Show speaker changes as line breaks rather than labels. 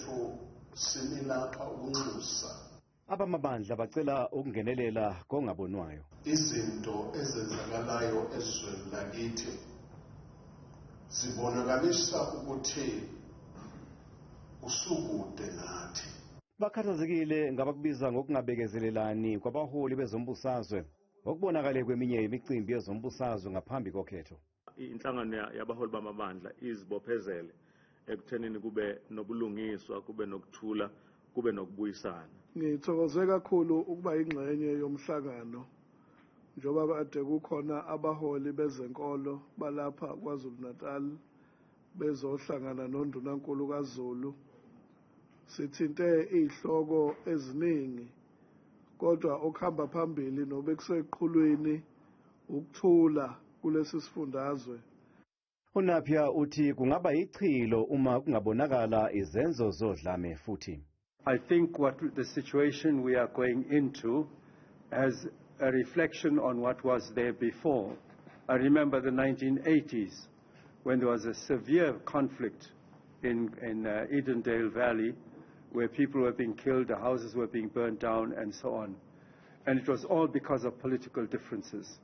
Bafethu, simi lapha ukunxusa.
Abamabandla bacela ukungenelela kongabonwayo.
Izinto ezenzakalayo ezweni lakithi zibonakalisa ukuthi usukude nathi.
Bakhathazekile ngabakubiza ngokungabekezelelani kwabaholi bezombusazwe okubonakale kweminye imicimbi yezombusazwe ngaphambi kokhetho.
Inhlangano yabaholi bamabandla izibophezele ekuthenini kube nobulungiswa, kube nokuthula, kube nokubuyisana.
Ngithokoze kakhulu ukuba ingxenye yomhlangano njengoba kade kukhona abaholi bezenkolo balapha KwaZulu Natal bezohlangana noNdunankulu kaZulu. Sithinte izihloko eziningi, kodwa okuhamba phambili nobekuseqhulwini ukuthula kulesi sifundazwe.
UNapia uthi kungaba ichilo uma kungabonakala izenzo zodlame futhi.
I think what the situation we are going into as a reflection on what was there before. I remember the 1980s when there was a severe conflict in Edendale Valley where people were being killed, the houses were being burned down and so on. And it was all because of political differences.